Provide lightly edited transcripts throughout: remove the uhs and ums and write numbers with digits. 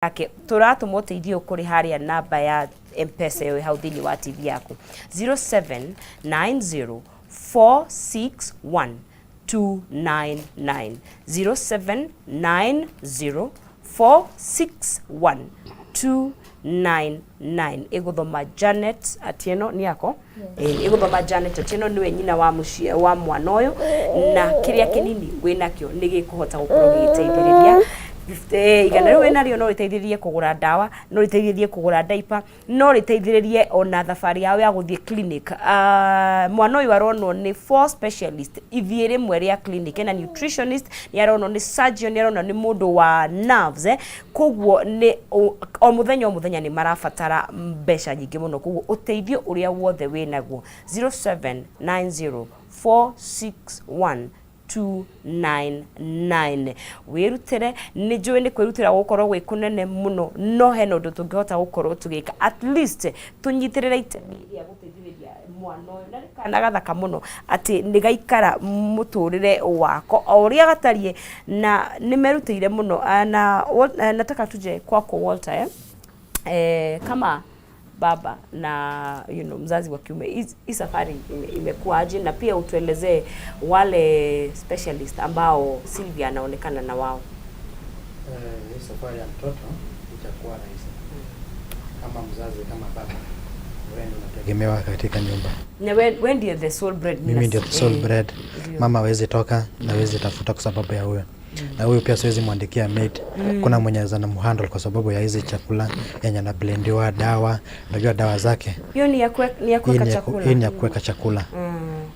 Yake turatũma ũteithio kũrĩ harĩa namba ya M-Pesa ĩyo ĩ hau thĩinĩ wa TV yaku, 0790 461 299, 0790 461 299. Ĩgũthoma Janet Atieno nĩ ako. Ĩgũthoma Janet Atieno, nĩwe nyina wa mũciĩ wa mwana ũyũ, na kĩrĩa kĩnini wĩnakĩo nĩ gĩkũhota gũkorwo gĩgĩteithĩrĩria. 100 rĩu wĩnarĩo no rĩteithĩrĩrie kũgũra ndawa, no rĩteithĩrĩrie kũgũra diaper, no rĩteithĩrĩrie ona thabarĩ yao ya gũthiĩ clinic. Mwana ũyũ aronwo nĩ four specialist ithiĩ rĩmwe rĩa clinic. Ena nutritionist, nĩ aronwo nĩ surgeon, nĩ aronwo nĩ mũndũ wa nerves. Koguo nĩ o mũthenya o mũthenya nĩ marabatara mbeca nyingĩ mũno. Koguo ũteithio ũrĩa wothe wĩnaguo, 0790 461 299, wĩrutĩre. Nĩ njũĩ nĩ kwĩrutĩra gũkorwo gwĩ kũnene mũno, no hena ũndũ tũngĩhota gũkorwo tũgĩka, at least tũnyitĩrĩre itemi rĩa gũteithĩrĩria mwana ũyũ, na nĩ kana gathaka mũno atĩ nĩ gaikara mũtũrĩre wako o ũrĩa gatariĩ, na nĩ merutĩire mũno. Na nataka tuje kwako, Walter, eh? Kama baba na mzazi wa kiume, hii safari imekuwaje? Na pia utuelezee wale specialist ambao Sylvia anaonekana na wao. Hii safari ya mtoto itakuwa rahisi. Kama mzazi, kama baba, wewe ndio unategemewa katika nyumba. Na we ndiye the sole breadwinner. Mimi ndio the sole bread. Mama hawezi toka na hawezi tafuta kwa sababu ya huyo, na huyu pia siwezi mwandikia maid. Kuna mwenye anamhandle kwa sababu ya hizi chakula yenye anablendiwa dawa. Unajua dawa zake. Hiyo ni ya Hii kuweka ni ya chakula. Hii ni ya kuweka chakula.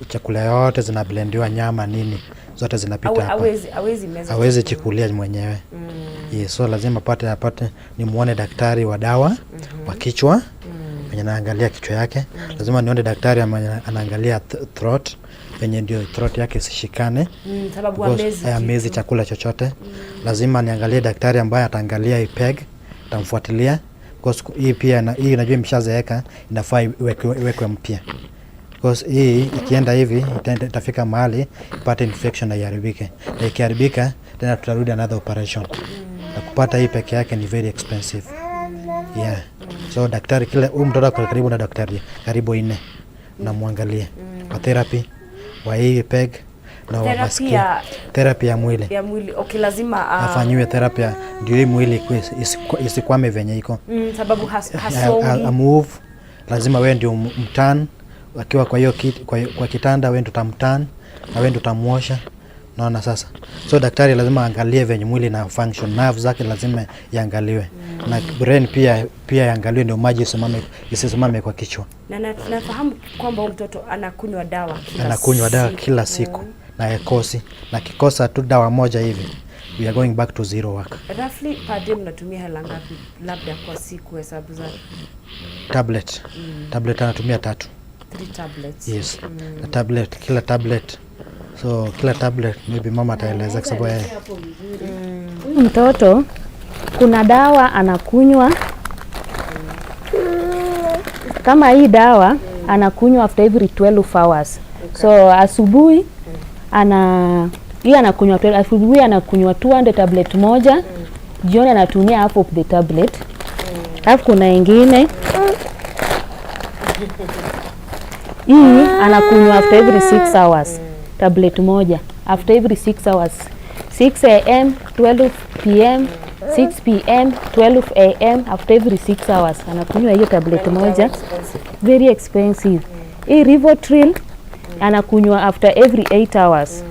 Chakula yote zinablendiwa, nyama, nini, zote zinapita hapa. Hawezi meza Hawezi chakula. jikulia mwenyewe. Yes, so lazima apate nimuone daktari wa dawa wa kichwa mwenye anaangalia kichwa yake. Lazima nione daktari mwenye anaangalia throat, venye ndio throat yake isishikane. Sababu Because, hamezi hamezi kitu. Chakula chochote. Lazima niangalie daktari ambaye ataangalia hii PEG, tamfuatilia because hii pia hii unajua imeshazeeka, inafaa iwekwe mpya, because hii ikienda hivi itafika mahali ipate infection na iharibike, na ikiharibika tena tutarudi another operation, na kupata hii peke yake ni very expensive, yeah. So daktari, kila huyu mtoto ako karibu na daktari karibu nne, namwangalia wa therapy, wa hii PEG na wa Therapy masikio. ya Therapy ya mwili. Ya mwili, okay, lazima Afanyiwe therapy ndio hii mwili isikwame venye iko. Sababu hasongi. A move, lazima wewe ndio mturn akiwa kwa hiyo kwa kitanda, wewe ndio utamturn na wewe ndio utamuosha, naona sasa. So daktari lazima aangalie venye mwili na function, nerve zake lazima iangaliwe na brain pia iangaliwe ndio maji isisimame kwa kichwa. Na nafahamu kwamba huyu mtoto anakunywa dawa kila Anakunywa dawa siku. Kila siku na ekosi, na kikosa tu dawa moja hivi, we are going back to zero work. Roughly per day mnatumia hela ngapi, labda kwa siku, hesabu zake? Tablet anatumia tatu. Three tablets. Yes, na tablet, kila tablet, so kila tablet, maybe mama ataeleza kwa sababu yeye Huyu mtoto kuna dawa anakunywa, kama hii dawa anakunywa after every 12 hours. So asubuhi ana hii anakunywa 12, asubuhi anakunywa 200 tablet moja, jioni anatumia half of the tablet. Alafu kuna ingine hii anakunywa after every 6 hours, tablet moja after every 6 hours, 6 a.m., 12 p.m., 6 p.m., 12 a.m., after every 6 hours anakunywa hiyo tablet moja. Very expensive. Hii Rivotril anakunywa after every 8 hours.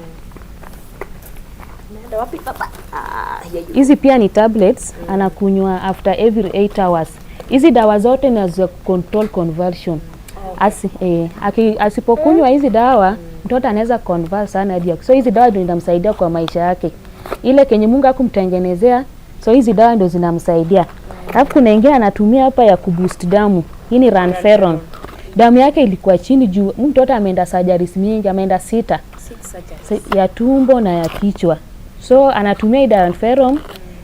Naenda wapi, baba? Ah, here you Hizi pia ni tablets, anakunywa after every 8 hours. Hizi dawa zote ni za control convulsion. Asipokunywa hizi dawa, mtoto anaweza convulse sana hadi so hizi dawa ndio inamsaidia kwa maisha yake, ile kenye Mungu hakumtengenezea, so hizi dawa ndio zinamsaidia. Alafu kuna ingine anatumia hapa ya kuboost damu, hii ni Ranferon. Damu yake ilikuwa chini juu mtoto ameenda surgeries mingi, ameenda sita. Six surgeries. Ya tumbo na ya kichwa, so anatumia hii Ranferon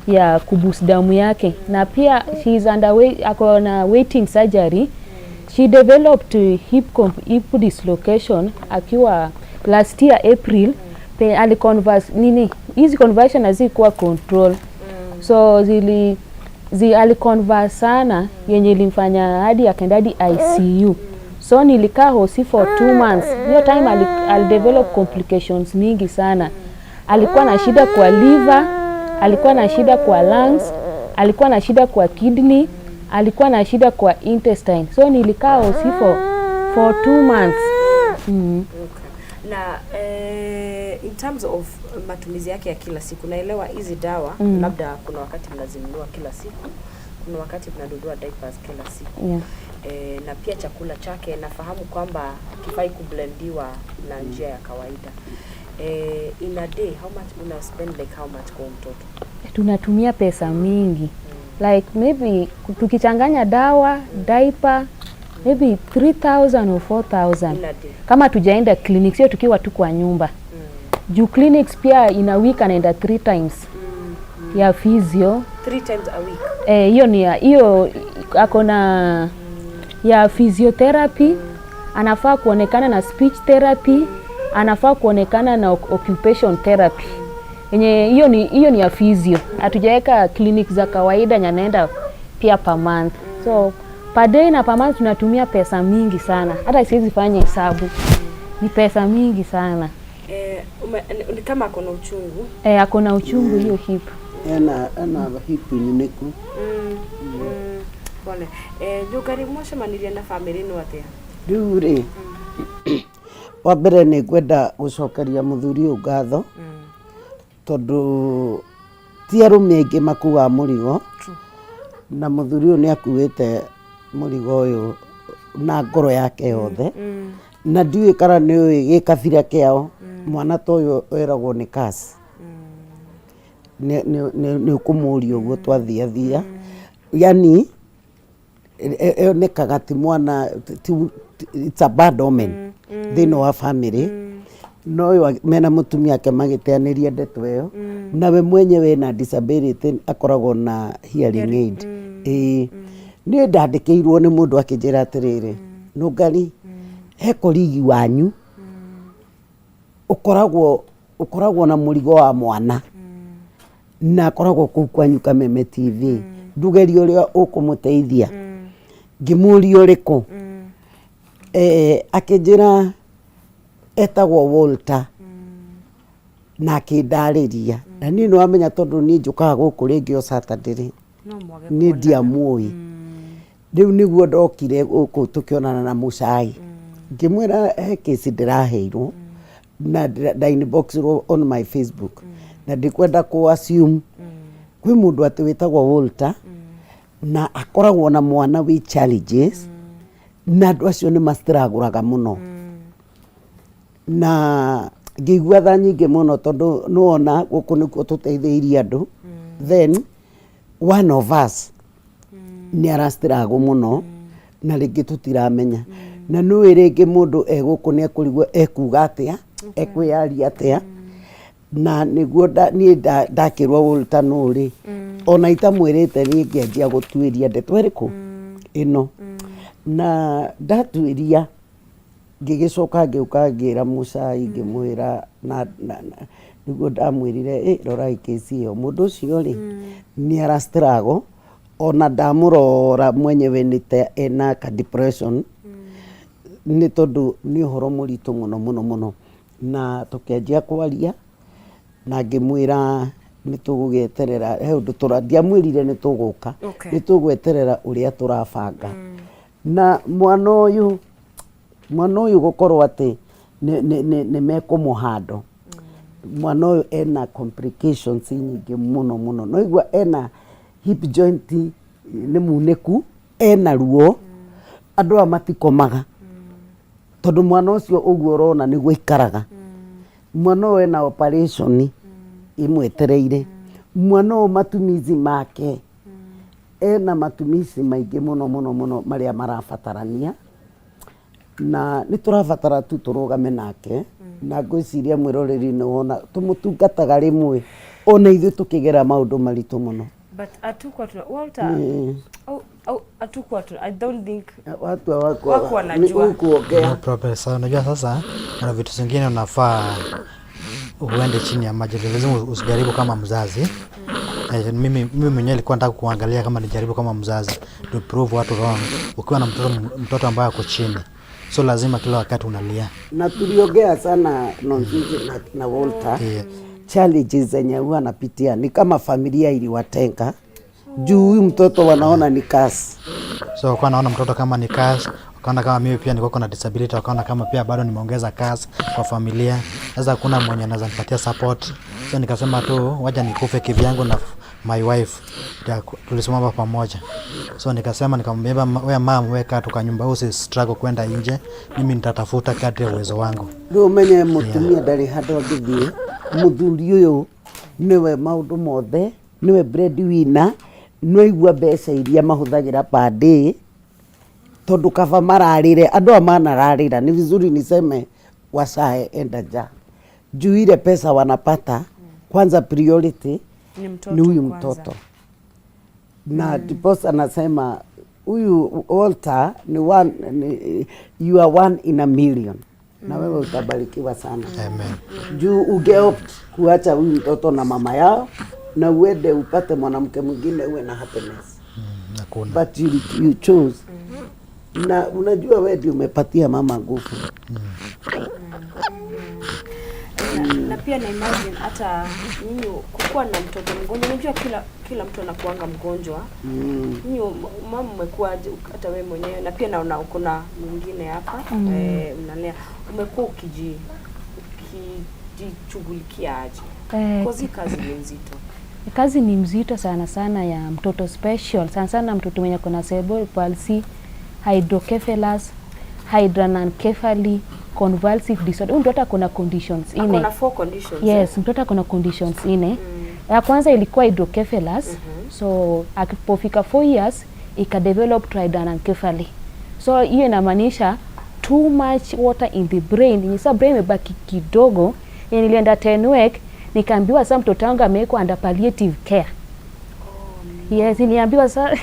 ya kuboost damu yake, na pia she is underway, ako na waiting surgery. She developed hip dislocation akiwa last year April. Aliconvulse nini, hizi convulsion hazikuwa control, so zili Aliconvulse sana yenye ilimfanya hadi akaenda hadi ICU. So nilikaa hosi for 2 months. Hiyo time alidevelop complications mingi sana. Alikuwa na shida kwa liver, alikuwa na shida kwa lungs, alikuwa na shida kwa kidney, alikuwa na shida kwa intestine. So nilikaa hosi for 2 months. Okay. Na in terms of matumizi yake ya kila siku, naelewa hizi dawa labda kuna wakati mnazinunua kila siku, kuna wakati mnanunua diapers kila siku. Na pia chakula chake nafahamu kwamba kifai kublendiwa na njia ya kawaida. In a day, how much una spend, like how much kwa mtoto? Tunatumia pesa mingi, like maybe tukichanganya dawa, diaper, maybe 3000 or 4000. In a day? Kama tujaenda clinic, sio tukiwa tu kwa nyumba, juu clinics pia in a week anaenda three times ya physio. Three times a week? Eh, hiyo ni hiyo ako na ya physiotherapy, anafaa kuonekana na speech therapy, anafaa kuonekana na occupation therapy. Yenye hiyo ni ya physio. Hatujaweka clinic za kawaida yenye anaenda pia per month. So per day na per month tunatumia pesa mingi sana, hata siwezi fanya hesabu, ni pesa mingi sana. Ni kama ako na uchungu. Eh, ako na uchungu hiyo hip. Ena hip nyunĩku. Pole. Nyũngari, mwacemanirie na famĩlĩ ĩno atĩa? Rĩu rĩ, wa mbere nĩ ngwenda gũcokeria mũthuri ũyũ ngatho, tondũ ti arũme aingĩ makuaga mũrigo, na mũthuri ũyũ nĩ akuĩte mũrigo ũyũ na ngoro yake yothe, na ndiũĩ kana nĩ ũĩ gĩkabira kĩao mwana ta ũyũ weragwo nĩ curse. Nĩ ũkũmũria ũguo twathiathia, yani ĩonekaga ti mwana it's a bad omen thĩinĩ wa family. No ũyũ mena mũtumia ake magĩteanĩria ndeto ĩyo, nawe mwenyewe na disability, akoragwo na hearing aid. Ĩĩ, niĩ ndandĩkĩirwo nĩ mũndũ akĩnjĩra atĩrĩrĩ, Nũngari, he colleague wanyu ũkoragwo na mũrigo wa mwana na akoragwo kũu kwanyu Kameme TV, ndugerie ũrĩa ũkũmũteithia. Ngĩmũria ũrĩkũ, akĩnjĩra etagwo Walter, na akĩndarĩria, na niĩ nĩ wamenya tondũ niĩ njũkaga gũkũ rĩngĩ o Saturday rĩ, No mwage niĩ kuonana. Ndiamuĩ. Rĩu nĩguo ndokire gũkũ tũkĩonana na Mũcai, ngĩmwĩra he kesi ndĩraheirwo na nda inbox on my Facebook, na ndikwenda kũ assume kwĩ mũndũ atĩ wĩtagwo Walter na akoragwo na mwana wĩ challenges, na andũ acio nĩ mastragũraga mũno, na ngĩigua tha nyingĩ mũno tondũ nĩwona gũkũ nĩkuo tũteithĩirie andũ, then one of us nĩ arastruggle mũno na rĩngĩ tũtiramenya, na nĩũĩ rĩngĩ mũndũ e gũkũ nĩ ekũrigwo ekuga atĩa, ekwĩyaria atĩa, na nĩguo niĩ ndakĩrwo Walter nũ rĩ, ona itamwĩrĩte niĩ ngĩanjia gũtuĩria ndeto ĩrĩkũ ĩno, na ndatuĩria ngĩgĩcoka ngĩũka ngĩra Mũcai, ngĩmwĩra na nĩguo ndamwĩrire, "Ĩ, rorai kesi ĩyo, mũndũ ũcio rĩ nĩ ara struggle, ona ndamũrora mwenyewe nĩ ta ena ka depression, nĩ tondũ nĩ ũhoro mũritũ mũno mũno mũno." Na tũkĩanjia kwaria na ngĩmwĩra nĩ tũgũgĩeterera he ũndũ tũra, ndiamwĩrire nĩ tũgũka, nĩ tũgweterera ũrĩa tũrabanga na mwana ũyũ gũkorwo atĩ nĩ mekũmũhando. Mwana ũyũ ena complications nyingĩ mũno mũno, no igua ena hip joint nĩ munĩku, ena ruo, andũ aya matikomaga tondũ mwana ũcio ũguo ũrona nĩguo aikaraga. Mwana ũyũ ena operation ĩmwetereire. Mwana ũyũ matumizi make, ena matumizi maingĩ mũno mũno mũno marĩa marabatarania, na nĩ tũrabatara tu tũrũgame nake, na ngwĩciria mwĩroreri nĩ wona tũmũtungataga rĩmwe ona ithuĩ tũkĩgera maũndũ maritũ mũno. But hatukuwa tuna Walter au hatukuwa tuna, I don't think watu hawako wako wanajua. Ni kuongea. No problem. Sasa unajua sasa kuna vitu zingine unafaa uende chini ya maji, lazima usijaribu kama mzazi. Eh, mimi mwenyewe nilikuwa nataka kuangalia kama nijaribu kama mzazi to prove watu wrong. Ukiwa na mtoto ambaye ako chini, so lazima kila wakati unalia. Na tuliongea sana Nonzinzi na Walter, challenges zenye huwa anapitia ni kama familia iliwatenga juu huyu mtoto wanaona ni curse. So wakawa naona mtoto kama ni curse, wakaona kama mimi pia niko na disability, wakaona kama pia bado nimeongeza curse kwa familia. Sasa hakuna mwenye anaweza nipatia support, so nikasema tu wacha nikufe kivyangu na my wife. Ndio tulisimama pamoja. So nikasema, nikamwambia, "Wewe mom, wewe kaa tu kwa nyumba, usi struggle kwenda nje, mimi nitatafuta kadri ya uwezo wangu." Rĩu ũmenye mũtumia ndarĩ handũ angĩthiĩ, mũthuri ũyũ nĩwe maũndũ mothe, nĩwe breadwinner. Nĩwaigua mbeca iria mahũthagĩra per day, tondũ kaba mararĩre andũ aya manararĩra, ni vizuri niseme washaenda njaa juu ile pesa wanapata, kwanza priority Ni mtoto ni huyu kwanza. Mtoto na ndiposa nasema huyu Walter ni one, ni, you are one in a million na wewe utabarikiwa sana. Amen. Juu ungeopt kuacha huyu mtoto na mama yao na uende upate mwanamke mwingine uwe na happiness. Hakuna. But you chose na unajua wewe ndio umepatia mama nguvu. Na pia na imagine hata nyinyi kukuwa na mtoto mgonjwa, unajua kila mtu anakuanga mgonjwa. Nyinyi mama umekuwa aje, hata wewe mwenyewe, na pia naona uko na mwingine hapa mnalea, umekuwa ukijishughulikia aje? Eh, Cause kazi ni nzito. Kazi ni mzito sana sana ya mtoto special, sana sana mtoto mwenye kuna cerebral palsy, hydrocephalus, hydranencephaly, convulsive disorder. Huyu mtoto akona conditions Ako ine. na four conditions. Yes, mtoto akona conditions ine. Ya kwanza ilikuwa hydrocephalus. So akipofika 4 years ikadevelop hydranencephaly. So hiyo inamaanisha too much water in the brain. Yenye sasa brain imebaki kidogo. Yenye nilienda Tenwek nikaambiwa sasa mtoto wangu amewekwa under palliative care. Yes, niliambiwa sasa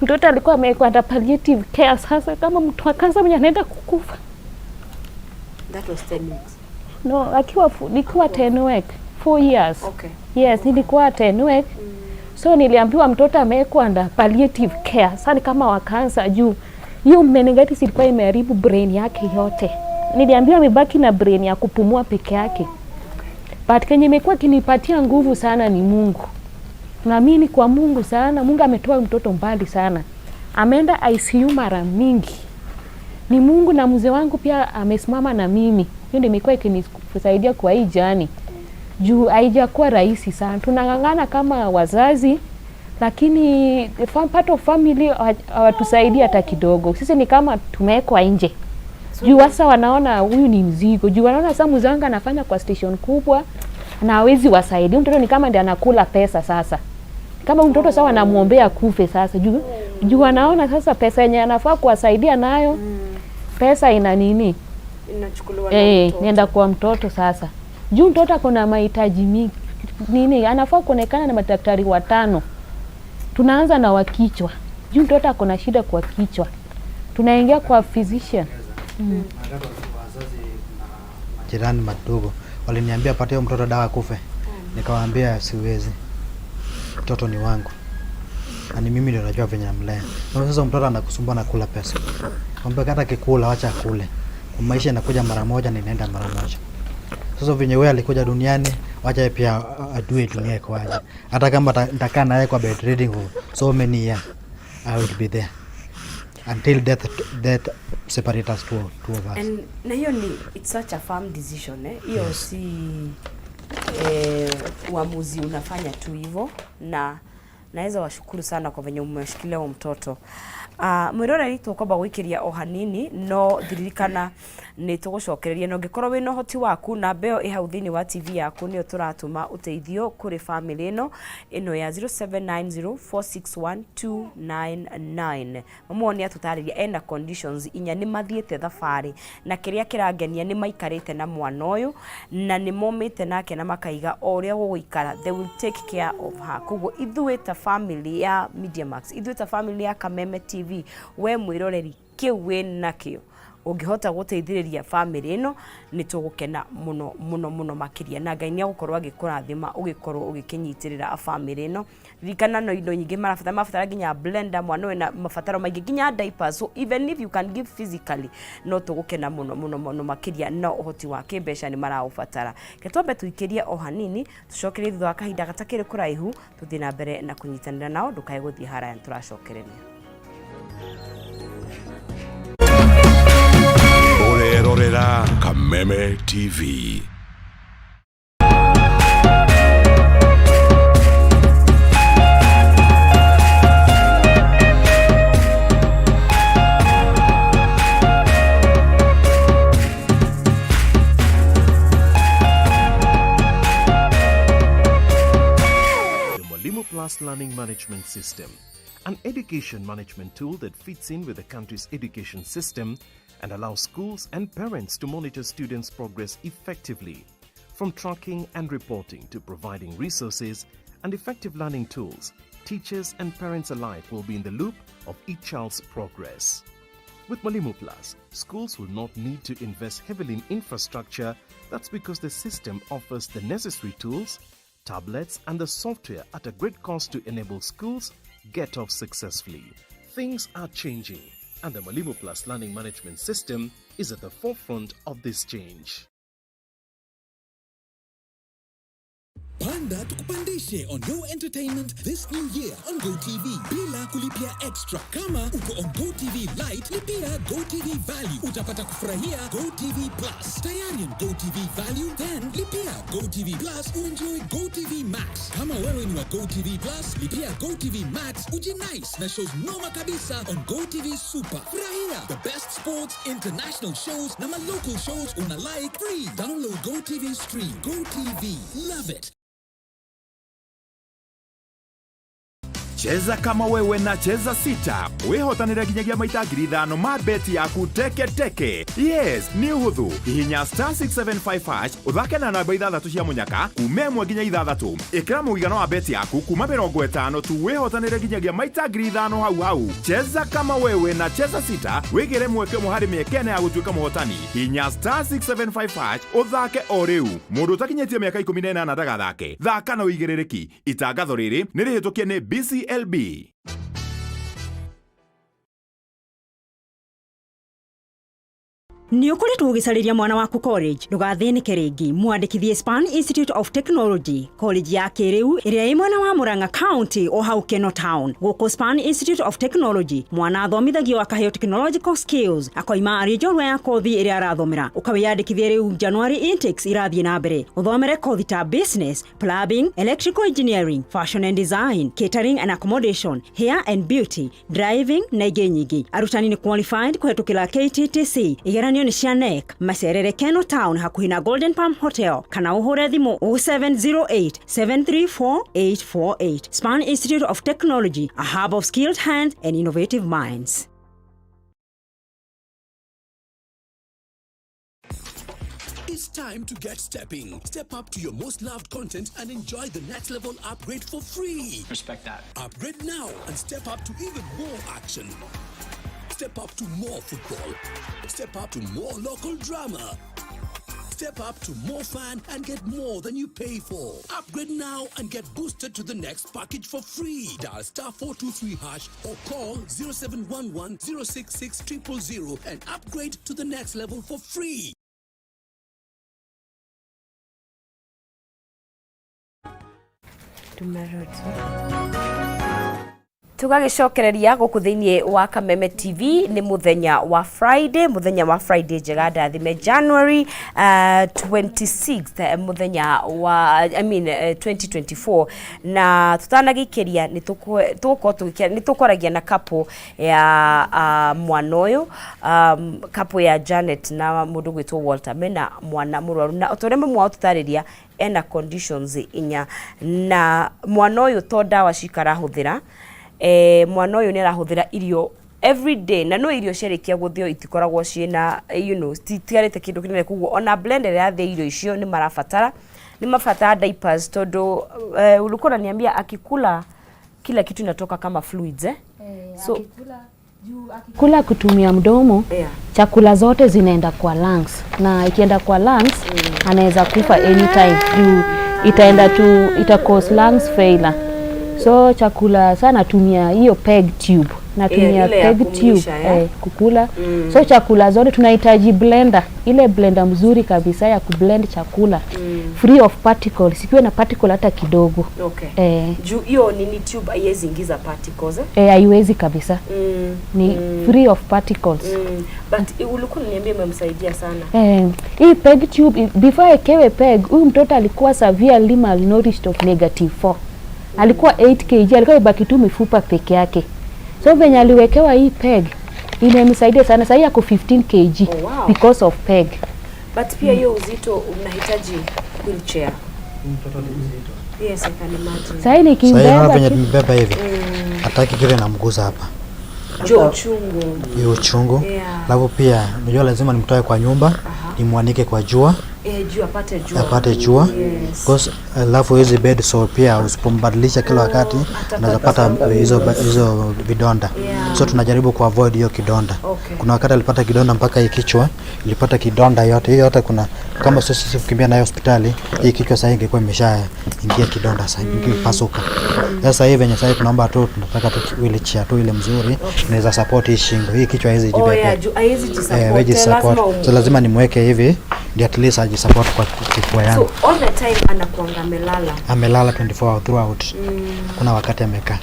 mtoto alikuwa amewekwa under palliative care. Sasa kama mtu wa kansa mwenye anaenda kukufa. That was 10 weeks. No, nikiwa Tenwek 4 years. Yes, nilikuwa Tenwek. So niliambiwa mtoto amewekwa under palliative care. Sasa ni kama wa kansa juu hiyo meningitis ilikuwa imeharibu brain yake yote. Niliambiwa amebaki na brain ya kupumua peke yake. But kenye imekuwa kinipatia nguvu sana ni Mungu. Naamini kwa Mungu sana. Mungu ametoa mtoto mbali sana. Ameenda ICU mara mingi. Ni Mungu na mzee wangu pia amesimama na mimi. Hiyo ndio imekuwa ikinisaidia kwa hii journey. Juu haijakuwa rahisi sana. Tunang'ang'ana kama wazazi, lakini the part of family hawatusaidii hata kidogo. Sisi ni kama tumewekwa nje. Juu sasa wanaona huyu ni mzigo. Juu wanaona sasa mzee wangu anafanya kwa station kubwa na hawezi wasaidia. Mtoto ni kama ndiye anakula pesa sasa. Kama huyu mtoto sasa wanamuombea kufe sasa juu wanaona sasa pesa yenye anafaa kuwasaidia nayo, pesa ina nini? Inachukuliwa na mtoto. Nenda kwa mtoto sasa. Juu mtoto ako na mahitaji mingi. Nini anafaa kuonekana na madaktari watano. Tunaanza na wa kichwa. Juu mtoto ako na shida kwa kichwa. Tunaingia kwa physician. Jirani madogo waliniambia patia huyo mtoto dawa kufe, nikawaambia siwezi, mtoto ni wangu na ni mimi ndio najua venye namlea. Na sasa mtoto anakusumbua na kula pesa, mwambie hata kikula wacha akule, kwa maisha inakuja mara moja na inaenda mara moja. Sasa venye wewe alikuja duniani, wacha yeye pia ajue dunia iko aje. Hata kama nitakaa na yeye kwa bed reading for so many years, I will be there until death separate us two of us. And na hiyo ni, it's such a firm decision, eh? Hiyo si uamuzi unafanya tu hivyo, na naweza washukuru sana kwa venye umeshikilia huo mtoto. Mwiroreri, tũkwamba gũikĩria o hanini, no thiririkana nĩ tũgũcokereria, na ũngĩkorwo wĩna ũhoti waku, namba ĩyo ĩ hau thĩinĩ wa TV yaku nĩyo tũratũma ũteithio kũrĩ family ĩno ya 0790461299. Mamu nĩ atũtarĩria ena conditions inya, nĩ mathiĩte thabarĩ, na kĩrĩa kĩrangenia nĩ maikarĩte na mwana ũyũ na nĩ momĩte nake na makaiga o ũrĩa gũgũikara they will take care of her. Koguo ithuĩ ta family ya Media Max, ithuĩ ta family ya Kameme TV, we mwĩroreri, kĩu wĩ nakĩo. Ũngĩhota gũteithĩrĩria famĩlĩ ĩno, nĩ tũgũkena mũno mũno mũno makĩria, na Ngai nĩ agũkorwo agĩkũrathima ũgĩkorwo ũgĩkĩnyitĩrĩra famĩlĩ ĩno. Ririkana no indo nyingĩ marabatara, marabatara nginya blender, mwana ũyũ na mabataro maingĩ, nginya diapers. So even if you can give physically, no tũgũkena mũno mũno mũno makĩria, no ũhoti wa kĩmbeca nĩ maraũbatara. Reke twambe tũikĩrie o hanini, tũcokerie thutha wa kahinda gatakĩrĩ kũraihu, tũthiĩ na mbere na kũnyitanĩra nao. Ndũkae gũthiĩ haraya, nĩ tũracokereria. Ũrerorera Kameme TV. The Mwalimu Plus Learning Management System, an education management tool that fits in with the country's education system and allows schools and parents to monitor students' progress effectively. From tracking and reporting to providing resources and effective learning tools, teachers and parents alike will be in the loop of each child's progress. With Mwalimu Plus, schools will not need to invest heavily in infrastructure. That's because the system offers the necessary tools, tablets, and the software at a great cost to enable schools get off successfully. Things are changing, and the Mwalimu Plus Learning Management System is at the forefront of this change. Panda tukupandishe on your entertainment this new year on GoTV bila kulipia extra. Kama uko on GoTV Lite, lipia GoTV Value, utapata kufurahia GoTV Plus. Tayari on GoTV Value, then lipia GoTV Plus uenjoy GoTV Max. Kama wewe ni wa GoTV Plus, lipia GoTV Max ujinice na shows noma kabisa on GoTV Super. Furahia the best sports, international shows na ma local shows una like free. Download GoTV Stream. GoTV, love it. Cheza kama wewe na Cheza Sita, wĩhotanĩre nginyagia maita 5,000 ma beti yaku teke teke. Yes, nĩ ũhũthũ. Hihinya *675 hash, ũthake na namba ithathatũ cia mũnyaka kuma 1 nginya 6. Ĩkĩra mũigana wa beti yaku kuma 50 tu, wĩhotanĩre nginyagia maita 5,000 hau hau. Cheza kama wewe na Cheza Sita, wĩgĩre mweke ũmwe harĩ mĩeke ĩna ya gũtuĩka mũhotani. Hihinya *675 hash ũthake o rĩu. Mũndũ ũtakinyĩtie mĩaka 18 ndagathake. Thaka na ũigĩrĩrĩki. Itangatho rĩrĩ nĩ rĩhĩtũkie nĩ BCLB. Nĩ ũkoretwo ũgĩcarĩria mwana waku college? Ndũgathĩnĩke rĩngĩ, mwandĩkithie Span Institute of Technology, college ya kĩrĩu ĩrĩa ĩ mwena wa Murang'a County o hau Keno Town. Gũkũ Span Institute of Technology, mwana athomithagio akaheo technological skills, akoima arĩ njorua ya kothi ĩrĩa arathomera. Ũkawĩyandĩkithia rĩu, January intakes irathiĩ na mbere. Ũthomere kothi ta business, plumbing, electrical engineering, fashion and design, catering and accommodation, hair and beauty, driving na ingĩ nyingĩ. Arutani nĩ qualified kũhetũkĩra KTTC. Igeranio nĩ cia KNEC. Macerere Keno Town hakuhĩ na Golden Palm Hotel kana ũhũre thimũ 0708 734 848. Span Institute of Technology, a hub of skilled hands and innovative minds. It's time to get stepping. Step up to your most loved content and enjoy the next level upgrade for free. Respect that. Upgrade now and step up to even more action. Step up to more football. Step up to more local drama. Step up to more fun and get more than you pay for. Upgrade now and get boosted to the next package for free. Dial *423# or call 0711 066 000 and upgrade to the next level for free. Tumerudi tũgagĩcokereria gũkũ thĩinĩ wa Kameme TV. Nĩ mũthenya wa Friday, mũthenya wa Friday njega ndathime, January 26th, mũthenya wa, I mean, 2024. Na tũtanagĩikĩria nĩ tũgũkorwo tũgĩkĩra, nĩ tũkwaragia na couple ya mwana ũyũ, couple ya Janet na mũndũ gwĩtwo Walter, mena mwana mũrwaru, na o ta ũrĩa mamwe wao tũtarĩria, ena conditions inya, na mwana ũyũ to ndawa cikarahũthĩra, mwana ũyũ nĩ arahũthĩra irio every day, na no irio ciarĩkia gũthĩo itikoragwo ciĩna citigarĩte kĩndũ kĩnene, koguo ona blender ĩrathĩa irio icio nĩ marabatara, nĩ mabatara diapers, tondũ ulikuwa unaniambia akikula kila kitu inatoka kama fluids, eh? Eh, So- akikula Kula kutumia mdomo, chakula zote zinaenda kwa lungs, na ikienda kwa lungs anaweza kufa anytime juu itaenda tu ita cause lungs failure. So chakula sana natumia hiyo peg tube, natumia Ile ya peg tube kumlisha, yeah? Kukula. So chakula zote tunahitaji blender, ile blender mzuri kabisa ya kublend chakula free of particles, isikiwe na particle hata kidogo. Juu hiyo nini tube haiwezi ingiza particles, eh? Eh, haiwezi kabisa, ni free of particles. But ulikuwa unaniambia imemsaidia sana. Eh, hii peg tube, before ekewe peg, huyu mtoto alikuwa severely malnourished of negative 4. Alikuwa 8 kg, alikuwa ibaki tu mifupa peke yake. So venye aliwekewa hii peg imemsaidia sana. Sasa ako 15 kg Oh, wow. because of peg. But pia hiyo uzito unahitaji wheelchair. Yes, I can imagine. Sasa Sasa hivi nikimbeba venye tumebeba hivi, hataki kile namguza hapa. Jo, uchungu. Hiyo uchungu. Alafu pia unajua lazima nimtoe kwa nyumba, nimwanike kwa jua. Eh, juu apate jua. Apate jua. Because alafu hizi bed sore pia usipombadilisha kila wakati unaweza pata hizo vidonda. So tunajaribu kuavoid hiyo kidonda. Kuna wakati alipata kidonda mpaka hii kichwa ilipata kidonda yote hiyo yote. Kuna kama sisi kukimbia nayo hospitali, hii kichwa sasa ingekuwa imeshaingia kidonda, sasa ingepasuka. Sasa hivi venye sasa tunaomba tu, tunataka tu wheelchair tu ile mzuri inaweza support hii shingo, hii kichwa haiwezi Oh, jibebea. yeah, juu haiwezi jisupport. Eh, haiwezi Lazima support. So lazima nimweke hivi ndio at least ajisupport kwa kifua yangu. So all the time anakuanga amelala. Amelala 24 hours throughout. Kuna wakati amekaa.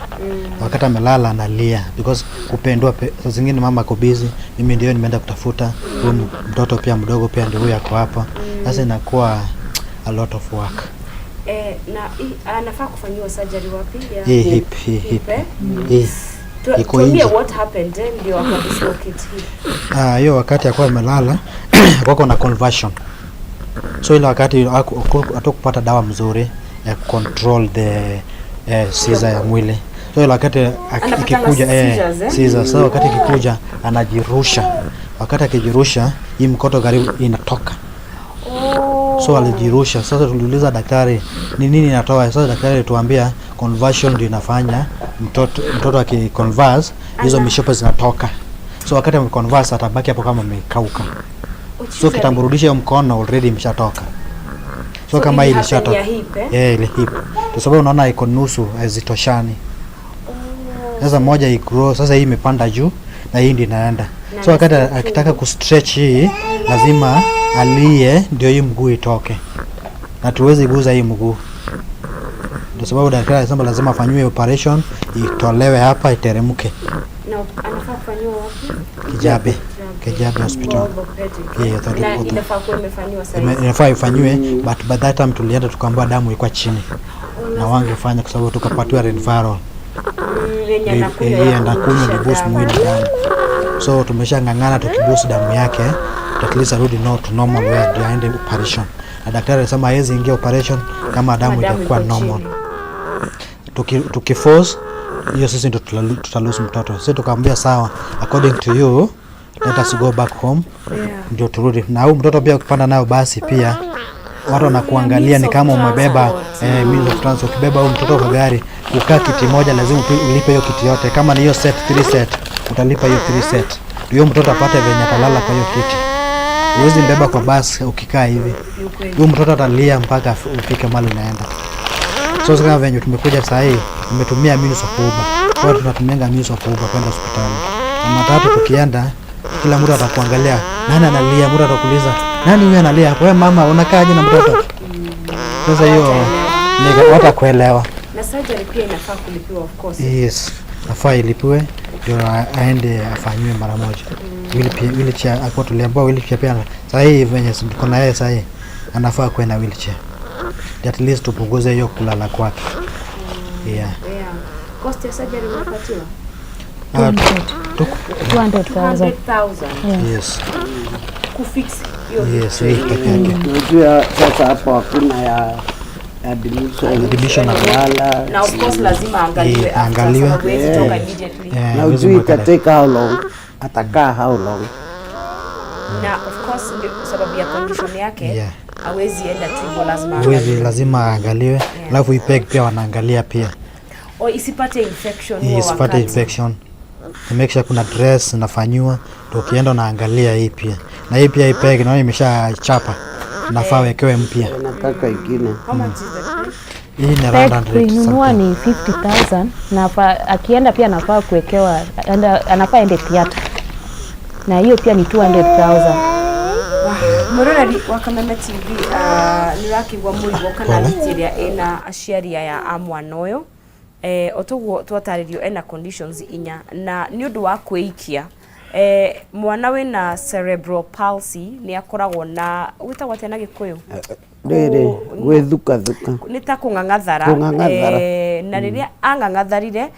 Wakati amelala analia because kupendua saa zingine mama ako busy, mimi ndio nimeenda kutafuta huyu mtoto pia mdogo pia ndio huyu ako hapa. Sasa inakuwa a lot of work. Eh, na anafaa kufanyiwa surgery wapi? Ya Hii hip, hii hip. Eh? Hii iko Tuambie nje. what happened, eh, ndio akadislocate hip. Ah, hiyo wakati akuwa amelala kwako na conversion, so ile wakati hatukupata dawa mzuri ya control the seizure ya mwili. So ile wakati Anapatanga ikikuja seizures, eh? seizure. So wakati ikikuja anajirusha, wakati akijirusha hii mkoto karibu inatoka. So alijirusha. Sasa tuliuliza daktari ni nini inatoa. Sasa daktari alituambia conversion ndio inafanya mtoto akiconverse hizo mishipa zinatoka. So wakati ameconverse atabaki hapo kama amekauka. So kitamrudisha hiyo mkono already imeshatoka. So, So kama hii ili happen ilishatoka ya hip, eh? Yeah, ile hip. Kwa sababu unaona iko nusu, hazitoshani. Sasa moja igrow, sasa hii imepanda juu na hii ndio inaenda. Na So wakati nasikia akitaka kustretch hii lazima alie ndio hii mguu itoke, na tuwezi guza hii mguu. Ndio sababu daktari alisema lazima afanyiwe operation itolewe hapa iteremke. Na anafaa kufanyiwa wapi? Kijabe, Kijabe Hospital. Orthopedic. Yeah, Na inafaa kuwa imefanyiwa sasa. Inafaa ifanyiwe, but by that time tulienda tukaambiwa damu ilikuwa chini na wangefanya kwa sababu tukapatiwa referral. Yenye anakunywa ya Anakunywa kurudisha ndio boost damu. mwili damu. So tumeshang'ang'ana tukiboost damu yake at least arudi no to normal where ndio aende operation. Na daktari alisema hawezi ingia operation kama damu damu itakuwa iko normal. chini. Tukiforce hiyo sisi ndio tutalose mtoto. Sisi tukamwambia sawa, according to you let us go back home ndio turudi. Na huyu mtoto pia ukipanda nayo basi pia watu wanakuangalia ni kama umebeba means of transport. Ukibeba huyu mtoto kwa gari, kukaa kiti moja lazima ulipe hiyo kiti yote. Kama ni hiyo set 3 set, utalipa hiyo 3 set. Ndio mtoto apate venye atalala kwa hiyo kiti. Huwezi mbeba kwa basi ukikaa hivi. Huyu mtoto atalia mpaka ufike mahali unaenda. So sasa kama venye tumekuja saa hii, tumetumia means of Uber. Kwa hiyo tunatumianga means of Uber kwenda hospitali. Na matatu tukienda, kila mtu atakuangalia, nani analia, mtu atakuuliza, nani huyu analia hapo? Wewe mama unakaaje na mtoto? Sasa hiyo ni watakuelewa. Na surgery pia inafaa kulipiwa, of course. Yes, nafaa ilipiwe ndio aende afanyiwe mara moja. Wheelchair akuwa tuliambiwa wheelchair pia saa hii venye tuko na yeye saa hii anafaa kuwe na wheelchair. At least tupunguze hiyo kulala kwake. Yeah. Yeah. Cost ya surgery umepatiwa? Ah, 200,000. 200,000 Yes. kufix hiyo. Yes, hii peke yake. Unajua sasa hapo hakuna ya admission, Admission wala Na of course lazima aangaliwe Yeah, after, aangaliwe. sababu hawezi toka immediately. Yeah, na hawezi ujui mweka itatake how long, atakaa how long. Na of course ndio sababu ya condition yake hawezi enda tu hivyo, lazima Huwezi, aangaliwe. lazima aangaliwe. Alafu hii peg pia wanaangalia pia. O isipate infection huo Isipate wakati. infection. Na make sure kuna dress nafanyiwa, ndio ukienda unaangalia hii pia. Na hii pia, hii peg naona imeshachapa, nafaa wekewe mpya. Nataka ingine. How much is the peg? Hii ni around Peg 100 kuinunua something. ni 50,000 na akienda pia anafaa kuwekewa, anafaa ende theater na hiyo pia ni 200,000. Mwĩroreri wa Kameme TV, nĩ ũrakĩigua mũrigo kana Pole. thiti ĩrĩa ĩna aciari aya a mwana ũyũ. O toguo twatarĩrio, ena conditions inya na nĩ ũndũ wa kwĩikia. Mwana wĩna cerebral palsy nĩ akoragwo na gwĩtagwo atĩa na Gĩkũyũ? Rĩrĩ gwĩthukathuka. Nĩ ta kũng'ang'athara. Kũng'ang'athara. Na rĩrĩa ang'ang'atharire,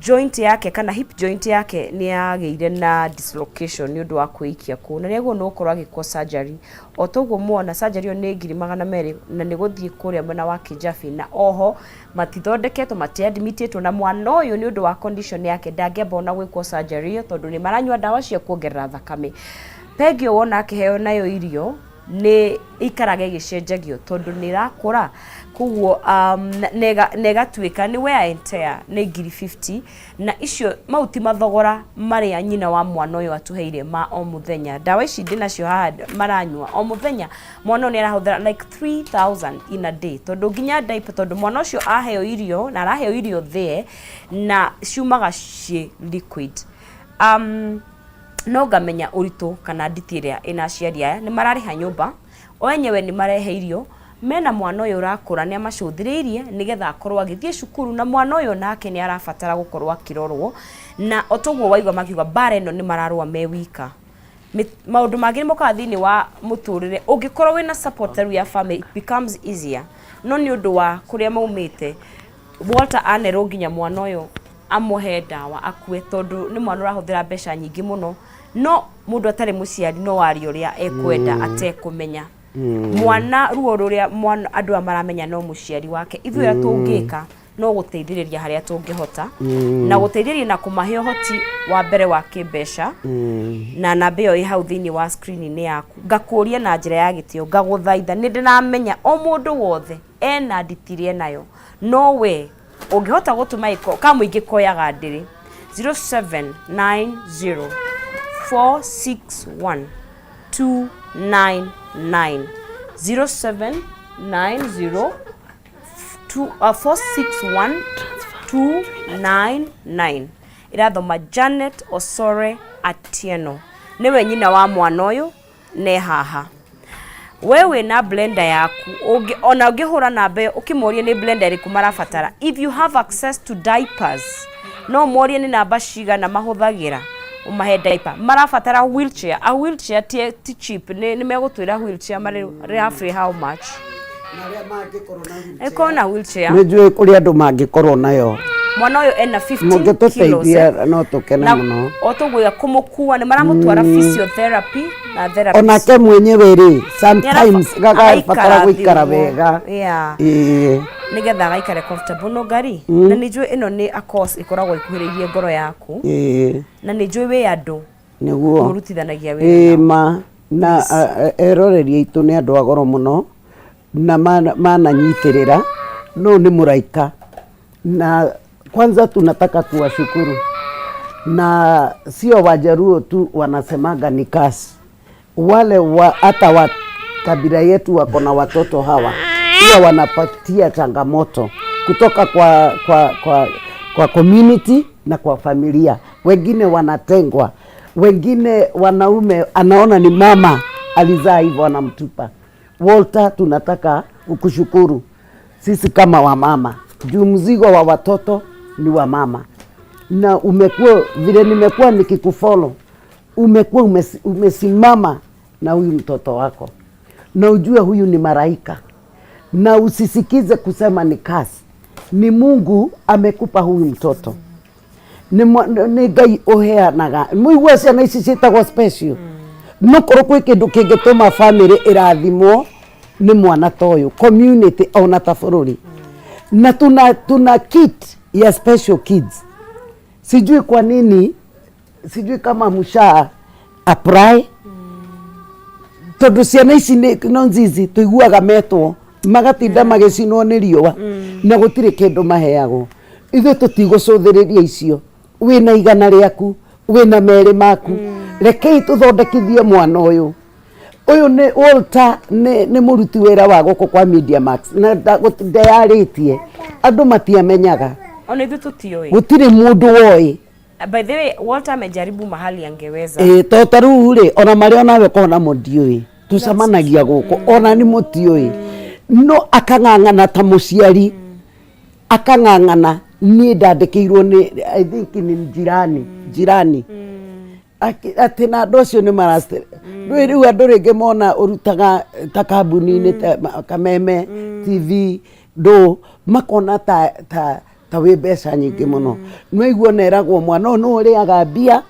joint yake kana hip joint yake nĩ yagĩire na dislocation nĩ ũndũ wa kwĩikia kũu, na nĩguo nĩ gũkorwo agĩkwo surgery. O toguo muona, surgery ĩyo nĩ 200,000 na nĩ gũthiĩ kũrĩa mwena wa Kijabi, na oho matithondeketwo, matiadmitĩtwo, na mwana ũyũ nĩ ũndũ wa condition yake ndangĩamba ona gwĩkwo surgery ĩyo tondũ nĩ maranyua ndawa cia kuongerera thakame. Peg ĩyo wona akĩheo nayo irio nĩ ikaraga ĩgĩcenjagio tondũ nĩ ĩrakũra, koguo na ĩgatuĩka nĩ wear and tear. Nĩ 50,000, na icio mau ti mathogora marĩa nyina wa mwana ũyũ atũheire ma o mũthenya. Ndawa ici ndĩnacio haha maranyua o mũthenya, mwana ũyũ nĩ arahũthĩra like 3000 in a day, tondũ nginya diaper, tondũ mwana ũcio aheo irio na araheo irio thĩe na ciumaga ciĩ liquid. No ngamenya ũritũ kana nditi ĩrĩa ĩna aciari aya. Nĩ mararĩha nyũmba, o enyewe nĩ marehe irio, mena mwana ũyũ ũrakũra, nĩ amacũthĩrĩirie nĩgetha akorwo agĩthiĩ cukuru, na mwana ũyũ nake nĩ arabatara gũkorwo akĩrorwo. Na o toguo waigua makiuga, mbara ĩno nĩ mararũa me wika. Maũndũ mangĩ nĩ mokaga thĩinĩ wa mũtũrĩre. Ũngĩkorwo wĩna support rĩu ya family, it becomes easier, no nĩ ũndũ wa kũrĩa maumĩte, Walter anerwo nginya mwana ũyũ amũhe ndawa akue, tondũ nĩ mwana ũrahũthĩra mbeca nyingĩ mũno. No mũndũ atarĩ mũciari no arie ũrĩa ekwenda atekũmenya mwana ruo rũrĩa mwana andũ aya maramenya no mũciari wake. Ithuĩ ũrĩa tũngĩka no gũteithĩrĩria harĩa tũngĩhota na gũteithĩrĩria na kũmahe ũhoti wa mbere wa kĩmbeca, na namba ĩyo ĩ hau thĩinĩ wa screen-inĩ yaku. Ngakũria na njĩra ya gĩtĩo, ngagũthaitha, nĩ ndĩramenya o mũndũ wothe ena nditirie nayo, no we ũngĩhota gũtũma ĩko kamũingĩ koyaga ndĩrĩ 0790 461 299, 0790 461 299. Irathoma Janet Osore Atieno, niwe nyina wa mwana ũyũ. Ne haha we wĩna blender yaku, ona ũngĩhũra namba ĩyo ũkĩmorie nĩ blender ĩrĩkũ marabatara. If you have access to diapers, no morie nĩ namba cigana mahũthagĩra, ũmahe diaper. Marabatara wheelchair. A wheelchair ti cheap. Nĩ megũtwĩra wheelchair marĩ roughly how much. Ĩkorwo na wheelchair. Nĩ njũĩ kũrĩ andũ mangĩkorwo nayo. Mwana ũyũ ena 15 kilos. Mũngĩtũteithia no tũkene Na mũno. o tũguo kũmũkua nĩ maramũtwara physiotherapy na therapist. Onake mwenyewe rĩ, sometimes gagabatara Agaikara gũikara thĩ ũguo. wega. Ĩĩ. Nĩgetha agaikare comfortable. No ngari na nĩ njũĩ ĩno nĩ a course ĩkoragwo ĩkuhĩrĩirie ngoro yaku, na nĩ njũĩ wĩ andũ mũrutithanagia wĩra Ĩĩ nao. Ma na eroreri aitũ nĩ andũ a goro mũno na mananyitĩrĩra no nĩ mũraika, na kwanza tunataka kuwashukuru, na sio Wajaruo tu wanasemanga ni kasi, wale wa, hata wa kabila yetu wako na watoto hawa pia wanapatia changamoto kutoka kwa community na kwa familia. Wengine wanatengwa, wengine wanaume anaona ni mama alizaa hivyo anamtupa. Walter, tunataka kukushukuru sisi kama wamama juu mzigo wa watoto ni wa mama, na umekuwa vile nimekuwa nikikufollow, umekuwa umesimama na huyu mtoto wako, na ujue huyu ni malaika, na usisikize kusema ni kasi, ni Mungu amekupa huyu mtoto. Nĩ Ngai ũheanaga. Mũigua ciana ici ciĩtagwo special, no korwo kwĩ kĩndũ kĩngĩtũma family ĩrathimwo nĩ mwana ta ũyũ, community ona ta bũrũri. Na tuna kit ya special kids, sijui kwa nini, sijui kama msha apply, tondũ ciana ici no nzizi tũiguaga metwo magatinda magĩcinwo nĩ riũa na gũtirĩ kĩndũ maheagwo. Ithuĩ tũtigũcũthĩrĩria icio. We Wĩna 100 rĩaku, wĩna 2 maku, rekei tũthondekithie mwana ũyũ. Ũyũ nĩ Walter, nĩ mũruti wĩra wa gũkũ kwa Media Max na ndeyarĩtie, andũ matiamenyaga. Ona ithuĩ tũtiũĩ. Gũtirĩ mũndũ woĩ. By the way, Walter amejaribu mahali angeweza. Ĩ to ta rĩu rĩ, ona marĩa onawe korwo namo ndiũĩ, tũcemanagia gũkũ, ona nĩ mũtiũĩ, no akang'ang'ana ta mũciari, akang'ang'ana. Niĩ ndandĩkĩirwo nĩ, I think nĩ jirani atĩ na andũ acio nĩ maracĩ rĩu. Rĩu andũ rĩngĩ mona ũrutaga ta kambuni-inĩ ta Kameme TV ndũ, makona ta wĩ mbeca nyingĩ mũno. No igua neragwo mwana ũyũ nĩ ũrĩaga mbia,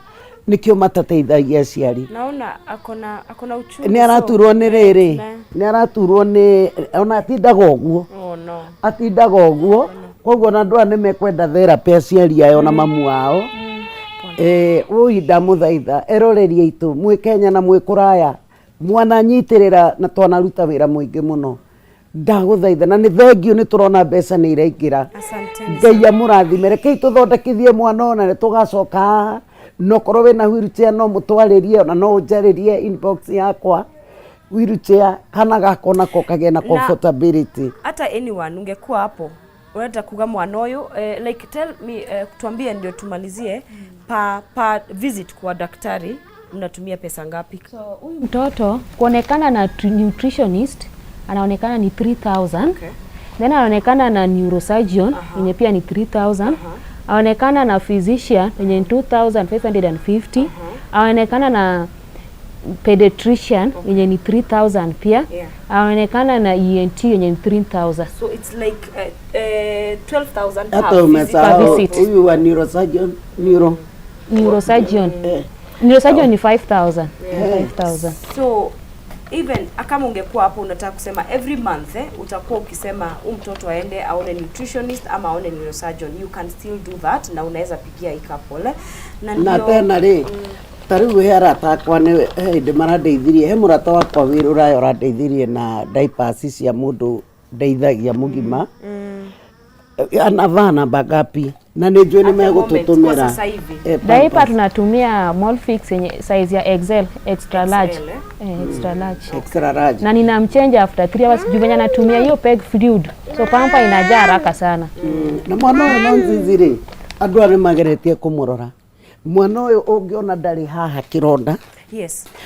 nĩkĩo matateithagia aciari. Naona akona uchungu. Nĩ araturwo nĩ rĩrĩ, nĩ araturwo nĩ ona atindaga ũguo. Oh no. Atindaga ũguo, koguo ona andũ aya nĩ mekwenda therapy, aciari ayo na mamu wao. Ũi ndamũthaitha eroreri aitũ mwĩ Kenya na mwĩ kũraya, mwananyitĩrĩra na twanaruta wĩra mũingĩ mũno, ndagũthaitha na nĩ thengiũ, nĩ tũrona mbeca nĩ iraingĩra. Asanteni. Ngai amũrathime. Rekei tũthondekithie mwana ona nĩ tũgacoka haha, no korwo wĩna wheelchair no mũtwarĩrie, ona no ũnjarĩrie inbox yakwa. Wheelchair kana gako nako kagĩe na comfortability. Hata anyone ungekuwa hapo unataka kuga mwana ũyũ, like tell me, tuambie ndio tumalizie, pa visit kwa daktari mnatumia pesa ngapi? So huyu mtoto kuonekana na nutritionist anaonekana ni 3000. Then anaonekana na neurosurgeon yenye pia ni 3000. Aonekana na physician yenye ni 2550. Aonekana na pediatrician yenye ni 3000 pia. Aonekana na ENT yenye ni 3000. So it's like 12,000 per Hata visit. umesahau visit. huyu wa neurosurgeon, neuro. Neurosurgeon. Neurosurgeon ni 5000. 5000. So even kama ungekuwa hapo unataka kusema every month, utakuwa ukisema huu mtoto aende aone nutritionist ama aone neurosurgeon, you can still do that na unaweza pigia hii couple na Na tena rĩ, ta rĩu he arata akwa nĩ he hĩndĩ marandeithirie, he mũrata wakwa wĩ rũraya ũrandeithirie na diapers cia mũndũ ndeithagia mũgima. Anavaa namba ngapi? Na nĩ njũĩ nĩ At the moment, kwa megũtũtũmĩra. sasa hivi. Diaper Pampers. Tunatumia Molfix yenye size ya XL, extra large. XL, eh? Extra large. Extra large. Na ninamchange after 3 hours juu venye anatumia hiyo peg fluid. So pamper inajaa haraka sana. Na mwana ũyũ no nzizi rĩ, andũ aya nĩ mageretie kũmũrora mwana ũyũ, ũngĩona ndarĩ haha kĩronda.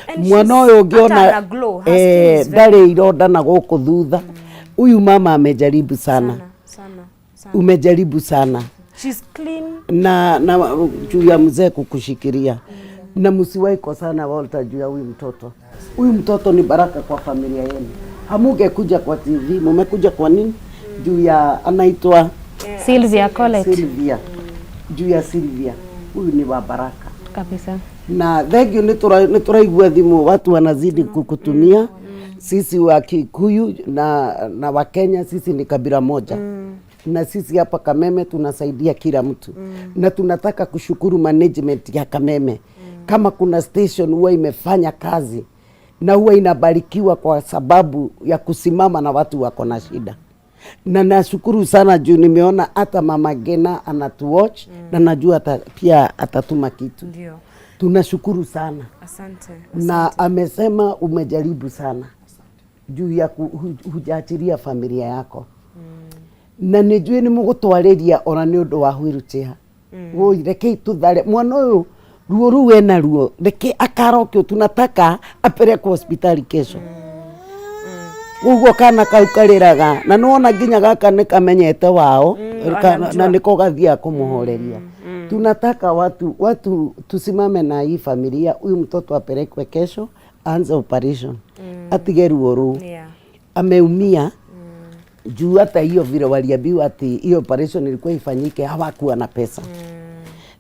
And Mwana ũyũ ũngĩona hata ana glow, her skin is very ndarĩ ironda na gũkũ thutha. Huyu mama amejaribu sana. Sana sana sana. Umejaribu sana. She's clean. Na juu ya mzee kukushikiria, na msiwahi kosana, Walter, juu ya huyu mtoto. Huyu mtoto ni baraka kwa familia yenu. Hamungekuja kwa TV, mumekuja kwa nini? Juu ya anaitwa Sylvia Colette. Sylvia. Juu ya Sylvia, huyu ni wa baraka. Kabisa. Na thengiũ, nĩ tũraigua thimũ, watu wanazidi kukutumia. Sisi wa Kikuyu na Wakenya, sisi ni kabila moja, na sisi hapa Kameme tunasaidia kila mtu, na tunataka kushukuru management ya Kameme. Kama kuna station huwa imefanya kazi na huwa inabarikiwa kwa sababu ya kusimama na watu wako na shida, na nashukuru sana juu nimeona hata Mama Gena anatuwatch na najua pia atatuma kitu. Ndio. Tunashukuru sana. Asante. Na amesema umejaribu sana juu ya hujaachilia familia yako, na nĩnjũĩ nĩ mũgũtwarĩria ona nĩ ũndũ wa wheelchair. Woi, rekei tũthare mwana ũyũ ruo rũu ena ruo, reke akarokio. Tunataka apelekwo hospitali kesho. Ũguo kana kau karĩraga na nĩwona nginya gaka nĩ kamenyete wao Anamjua. Na nĩko gathiaga kũmũhoreria. Tunataka watu tusimame na hii familia, huyu mtoto apelekwe kesho, aanze operation, atige ruo rũu. Ameumia juu hata hiyo vile waliambiwa ati hiyo operation ilikuwa ifanyike, hawakuwa na pesa.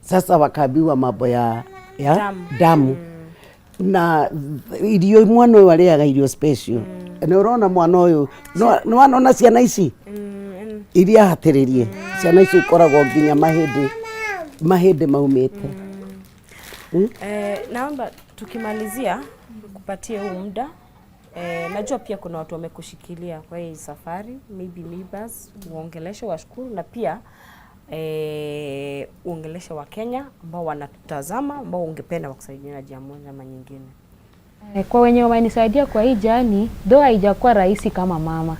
Sasa wakaambiwa mambo ya Damu. Damu na irio. Mwana ũyũ arĩaga irio special. Nĩ ũrona mwana ũyũ, nĩ wanona ciana ici iria hatĩrĩrie, ciana ici ikoragwo nginya mahĩndĩ maumĩte. Naomba tukimalizia kupatie huu muda. Najua pia kuna watu wamekushikilia kwa hii safari, maybe neighbors, uongeleshe, washukuru na pia Uongeleshe Wakenya ambao wanatutazama, ambao ungependa wakusaidia na njia moja ama nyingine. Kwa wenye wamenisaidia kwa hii journey, though haijakuwa rahisi kama mama,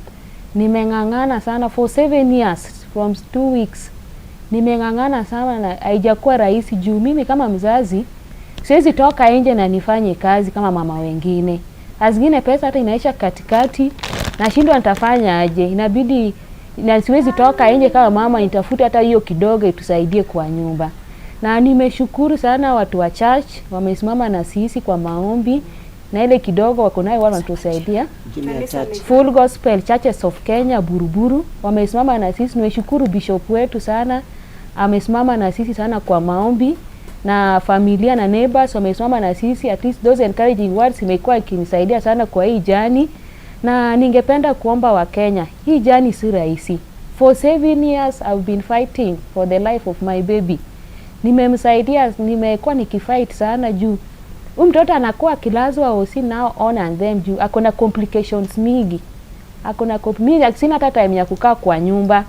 nimeng'ang'ana sana for 7 years from 2 weeks, nimeng'ang'ana sana na haijakuwa rahisi juu mimi kama mzazi siwezi toka nje na nifanye kazi kama mama wengine. Saa zingine pesa hata inaisha katikati, nashindwa nitafanya aje, inabidi na siwezi toka nje kama mama nitafute hata hiyo kidogo itusaidie kwa nyumba. Na nimeshukuru sana watu wa church wamesimama na sisi kwa maombi na ile kidogo wako nayo wao wanatusaidia. Jina ya church. Full Gospel Churches of Kenya Buruburu wamesimama na sisi. Nimeshukuru bishop wetu sana, amesimama na sisi sana kwa maombi na familia na neighbors wamesimama na sisi. At least those encouraging words imekuwa ikinisaidia sana kwa hii journey, na ningependa kuomba Wakenya, hii journey si rahisi. For 7 years I've been fighting for the life of my baby. Nimemsaidia, nimekuwa nikifight sana juu huyu mtoto anakuwa akilazwa hosi now on and then juu ako na complications mingi, ako na mingi. Sina hata time ya kukaa kwa nyumba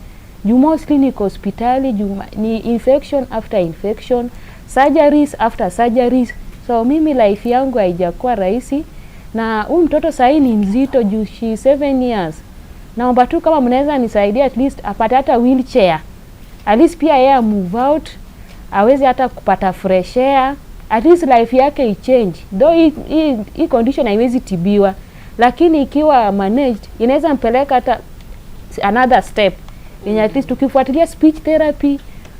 juu mostly niko hospitali juu ni infection after infection, surgeries after surgeries. So mimi life yangu haijakuwa rahisi, na huyu mtoto sahii ni mzito juu she is 7 years. Naomba tu kama mnaweza nisaidia at least apate hata wheelchair, at least pia yeye move out aweze hata kupata fresh air, at least life yake ichange. Though hii condition haiwezi tibiwa, lakini ikiwa managed inaweza mpeleka hata another step yenye at least tukifuatilia speech therapy,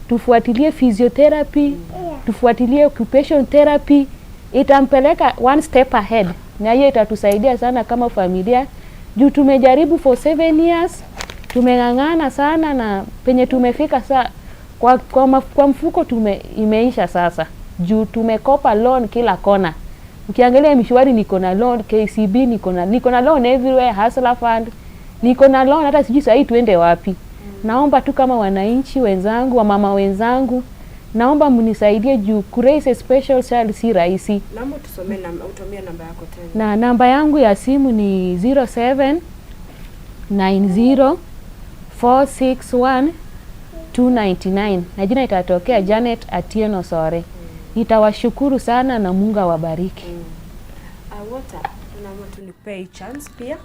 tufuatilie physiotherapy, tufuatilie occupation therapy, itampeleka one step ahead, na hiyo itatusaidia sana kama familia juu tumejaribu for 7 years, tumeng'ang'ana sana na penye tumefika sa kwa mfuko imeisha sasa juu tumekopa loan kila kona. Ukiangalia M-Shwari niko na loan, KCB niko na loan everywhere, Hustler Fund niko na loan, hata sijui sahii tuende wapi. Naomba tu kama wananchi wenzangu, wamama wenzangu, naomba mnisaidie juu kuraise a special child si rahisi. Naomba tusomee namba, utumie namba yako tena. Na namba yangu ya simu ni 0790 461 299 na jina itatokea Janet Atieno Sore. Nitawashukuru sana na Mungu awabariki. Walter, naomba tu nikupee hii chance pia.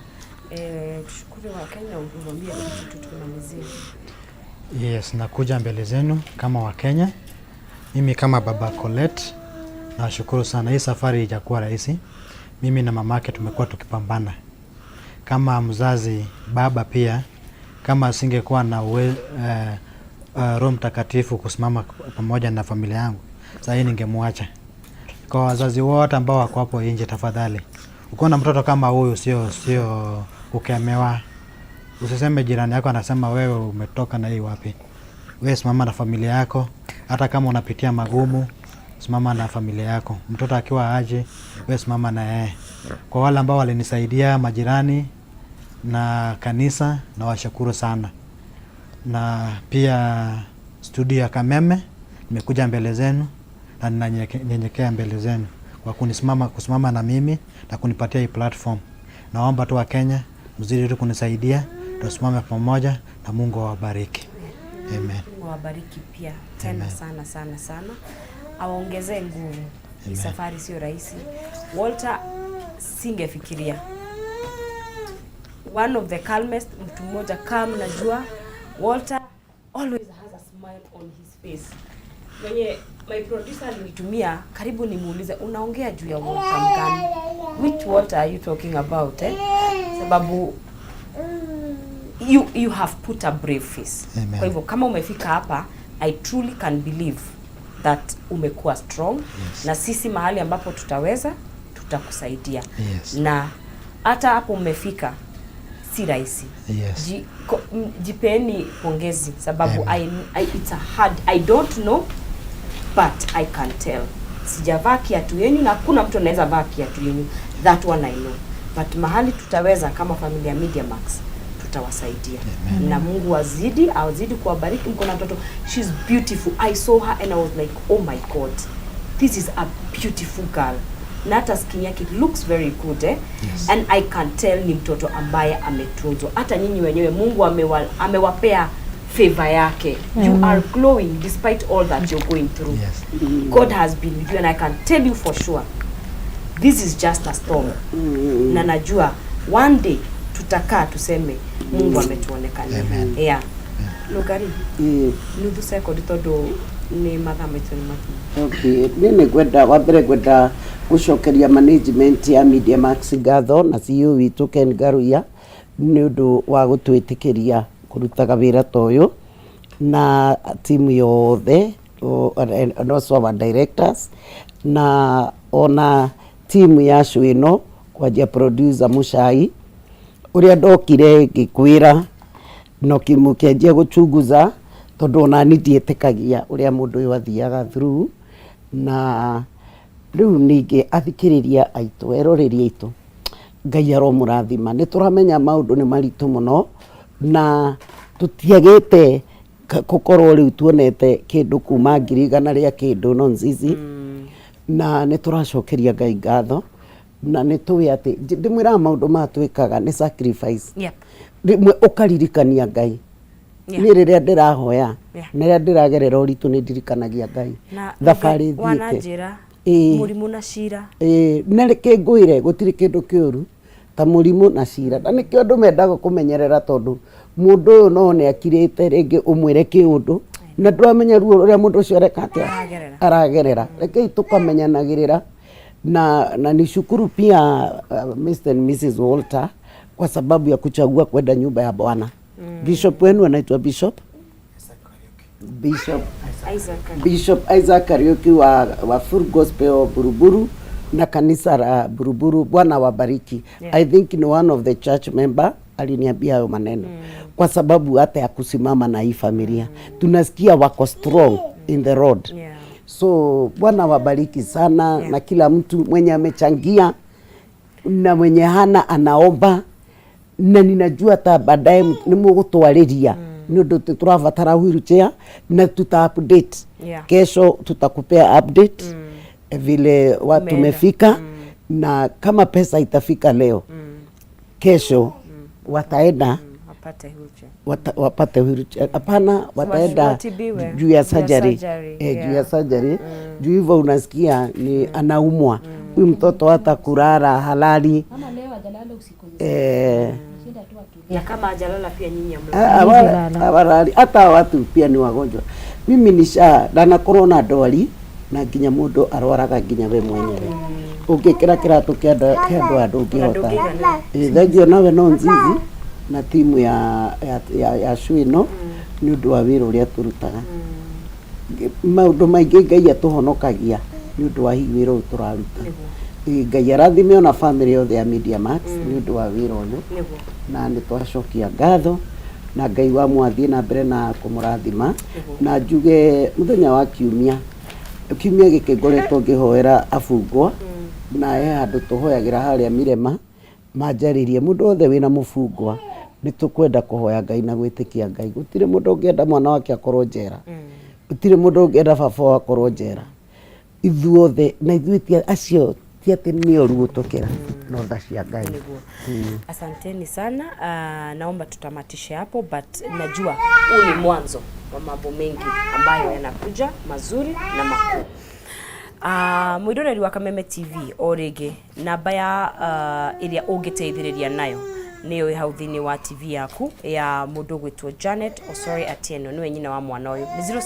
Tushukuru Wakenya, utuambie kitu tukimalizia. Yes, nakuja mbele zenu kama Wakenya. Mimi kama baba Colette nawashukuru sana. Hii safari haijakuwa rahisi. Mimi na mamake tumekuwa tukipambana. Kama mzazi baba pia, kama asingekuwa na Roho Mtakatifu kusimama pamoja na familia yangu, saa hii ningemwacha. Kwa wazazi wote ambao wako hapo nje, tafadhali, ukiwa na mtoto kama huyu, sio kukemewa. Usiseme jirani yako anasema wewe umetoka na hii wapi. Wewe simama na familia yako, hata kama unapitia magumu, simama na familia yako. Mtoto akiwa aje, wewe simama na yeye. Kwa wale ambao walinisaidia, majirani na kanisa, nawashukuru sana. Na pia studio ya Kameme, nimekuja mbele zenu na ninanyenyekea mbele zenu kwa kusimama na mimi na kunipatia hii platform. Naomba tu Wakenya mzidi tu kunisaidia, tusimame pamoja na Mungu awabariki. Amen. Mungu awabariki pia tena. Amen. Sana sana sana, awaongezee nguvu. Hii Amen. safari sio rahisi. Walter, singefikiria one of the calmest, mtu mmoja calm. Najua Walter always has a smile on his face. Mwenye my producer alinitumia, karibu nimuulize, unaongea juu ya Walter mgani? Which Walter are you talking about, eh? Sababu you have put a brave face. Amen. Kwa hivyo kama umefika hapa, I truly can believe that umekuwa strong. Na sisi mahali ambapo tutaweza tutakusaidia. Na hata hapo umefika si rahisi. Jipeni pongezi sababu it's a hard, I don't know, but I can tell. Sijavaa kiatu yenu na hakuna mtu anaweza vaa kiatu yenu. That one I know. But mahali tutaweza kama familia Media Max tutawasaidia. Na Mungu azidi kuwabariki. Mko na mtoto, she's beautiful. I saw her and I was like, "Oh my God, this is a beautiful girl." Na hata skin yake, it looks very good, eh? Yes. And I can tell ni mtoto ambaye ametunzwa. Hata nyinyi wenyewe Mungu amewapea Favor yake. You are glowing despite all that you're going through. God has been with you, and I can tell you for sure this is just a storm, na najua one day tutakaa tuseme Mungu ametuonekania. Yeah, Lugari. Nuthu sekondi tondũ nĩ mathaa maitũ nĩ makinyu. Okay, niĩ nĩ ngwenda wa mbere ngwenda gũcokeria management ya Media Max ngatho na CEO witũ Ken Ngaruiya nĩ ũndũ wa gũtwĩtĩkĩria kũrutaga wĩra ta ũyũ na timu yothe and also our directors na ona timu ya show ĩno, kwanjia producer Muchai ũrĩa ndokire ngĩkwĩra na ũkĩanjia gũchunguza tondũ ona ni ndiĩtĩkagia ũrĩa mũndũ ũyũ athiaga through. Na rĩu ningĩ athikĩrĩria aitũ, eroreri aitũ, Ngai aromũrathima. Nĩ tũramenya maũndũ nĩ maritũ mũno na tũtiagĩte gũkorwo rĩu tuonete kĩndũ kuma 100,000 rĩa kĩndũ no nzizi, na nĩ tũracokeria Ngai ngatho na nĩ tũĩ atĩ ndĩmwĩraga maũndũ maya twĩkaga nĩ sacrifice. Rĩmwe ũkaririkania Ngai. Niĩ rĩrĩa ndĩrahoya na rĩrĩa ndĩragerera ũritũ nĩ ndirikanagia Ngai na thabarĩ thiĩte. Wananjĩra mũrimũ na cira. Ĩĩ, na reke ngwĩre gũtirĩ kĩndũ kĩũru ta mũrimũ na cira, na nĩkĩo andũ mendaga kũmenyerera tondũ mũndũ ũyũ no one akirĩte rĩngĩ ũmwĩre kĩũndũ na ndũramenya ruo rũrĩa mũndũ ũcio areka atĩa. Aragerera. Aragerera. Rekei tukamenyanagĩrĩra na nishukuru pia Mr. and Mrs. Walter kwa sababu ya kuchagua kwenda nyumba ya Bwana. Bishop wenu anaitwa Bishop Isaac. Bishop Isaac Kariuki wa Full Gospel Buruburu na kanisa la Buruburu. Bwana wabariki. I think ni one of the church member aliniambia hayo maneno kwa sababu hata ya kusimama na hii familia. Tunasikia wako strong in the road. So Bwana wabariki sana na kila mtu mwenye amechangia na mwenye hana anaomba, na ninajua hata baadaye nĩ mũgũtwarĩria nĩ ũndũ tũrabatara wheelchair na tuta update. Kesho tutakupea update vile watu Umeenda. Tumefika na kama pesa itafika leo, kesho wataenda wapate wheelchair. Wapate wheelchair. Hapana, wataenda watibiwe. juu ya surgery. Surgery, Eh, juu ya surgery, juu hivyo unasikia ni anaumwa huyu mtoto, hata kurara halali. Kama leo hajalala usiku, shinda tu akilia. Na kama hajalala pia nyinyi hamlali. Hawarari, hata watu pia ni wagonjwa. Mimi nisha ndanakorwo na ndwari na nginya mundu arwaraga nginya we mwenyewe ũngĩkĩra kĩratũ kĩa ndwara ndũngĩhota. Ndũngĩigana. Eh, thengio nawe no nzizi na timu ya show ĩno nĩ ũndũ wa wĩra ũrĩa tũrutaga. Maũndũ maingĩ Ngai atũhonokagia nĩ ũndũ wa hihi wĩra ũyũ tũraruta. Ĩ, Ngai arathime ona family yothe ya Media Max nĩ ũndũ wa wĩra ũyũ. Na nĩ twacokia ngatho na Ngai wa mwathiĩ na mbere na kũmũrathima, na njuge mũthenya wa kiumia, kiumia gĩkĩ ngoretwo ngĩhoera abungwa na he handũ tũhoyagĩra harĩa Mirema manjarĩrie mũndũ wothe wĩna mũbungwa nĩ tũkwenda kũhoya Ngai na gwĩtĩkia Ngai. Gũtirĩ mũndũ ũngĩenda mwana wake akorwo njera, gũtirĩ mũndũ ũngĩenda baba wao akorwo njera, ithuothe na ithuĩ ti acio ti atĩ nĩ oru gũtũkĩra, no tha cia Ngai. Nĩguo. Asanteni sana. Naomba tutamatishe hapo, but najua huu ni mwanzo wa mambo mengi ambayo yanakuja mazuri na makuu. Mwiroreri wa Kameme TV, o rĩngĩ namba ya ĩrĩa ũngĩteithĩrĩria nayo nĩyo ĩ hau thĩinĩ wa TV yaku ya mũndũ ũgwĩtwo Janet Osori Atieno, nĩwe nyina wa mwana ũyũ, nĩ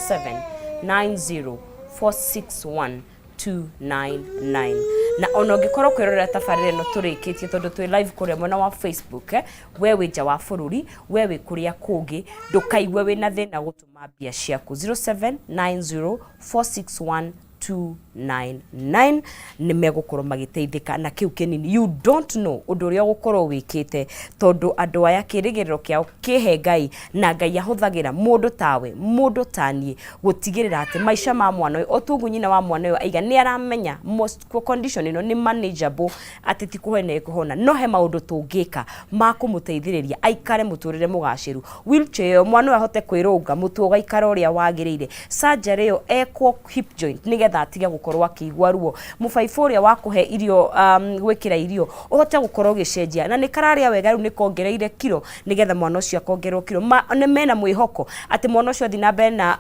0790 461 299. Na ona ũngĩkorwo kwĩrorera tabarĩra ĩno tũrĩkĩtie, tondũ twĩ live kũrĩa mwena wa Facebook, we wĩ nja wa bũrũri, we wĩ kũrĩa kũngĩ, ndũkaigue wĩna thĩna gũtũma mbia ciaku 0790 461 299, nĩ megũkorwo magĩteithĩka na kĩu kĩnini. You don't know ũndũ ũrĩa ũgũkorwo wĩkĩte, tondũ andũ aya kĩrĩgĩrĩro kĩao kĩhe Ngai, na Ngai ahũthagĩra mũndũ tawe, mũndũ taniĩ, gũtigĩrĩra atĩ maica ma mwana ũyũ o tugu nyina wa mwana ũyũ aiga nĩ aramenya most condition ĩno nĩ manageable, atĩ ti kũhona ĩkũhona, no he maũndũ tũngĩka ma kũmũteithĩrĩria aikare mũtũrĩre mũgacĩru. Wheelchair ĩyo mwana ũyũ ahote kwĩrũnga, mũtwe ũgaikara ũrĩa wagĩrĩire, surgery ĩyo ekwo hip joint nĩgetha Nĩgetha atige gũkorwo akĩigua ruo, mũbaibũ ũrĩa wa kũhe irio, gwĩkĩra irio ũhote gũkorwo ũgĩcenjia, na nĩ kararĩa wega, rĩu nĩ kongereire kiro, nĩgetha mwana ũcio akongererwo kiro. Nĩ mena mwĩhoko atĩ mwana ũcio athiĩ na mbere na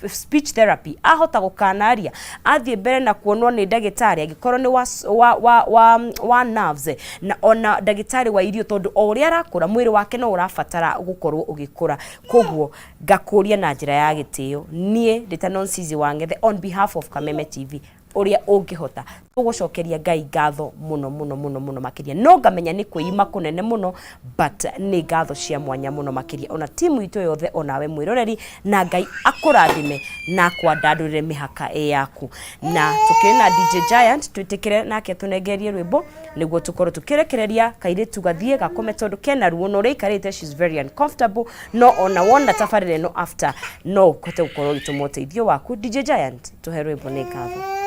speech therapy, ahota gũkanaria, athiĩ mbere na kuonwo nĩ ndagĩtarĩ, angĩkorwo nĩ wa nerves, na ona ndagĩtarĩ wa irio, tondũ o ũrĩa arakũra, mwĩrĩ wake no ũrabatara gũkorwo ũgĩkũra. Koguo ngakũria na njĩra ya gĩtĩo, niĩ ndĩ ta Nonsizi wa Ng'ethe, on behalf of Kameme TV, ũrĩa ũngĩhota, tũgũcokeria Ngai ngatho mũno mũno mũno mũno makĩria. No ngamenya nĩ kwĩima kũnene mũno, but nĩ ngatho cia mwanya mũno makĩria, ona timu itũ yothe, onawe mwĩroreri, na Ngai akũrathime na akwandandũrĩre mĩhaka yaku. Na tũkĩrĩ na DJ Giant, twĩtĩkĩre nake tũnengerie rwĩmbo nĩguo tũkorwo tũkĩrekereria kairĩtu gathiĩ gakome, tondũ kena ruo na ũrĩa aikarĩte, she's very uncomfortable. No ona wona tabarĩra ĩno, after no ũhote gũkorwo ũgĩtũma ũteithio waku. DJ Giant, tũhe rwĩmbo nĩ ngatho.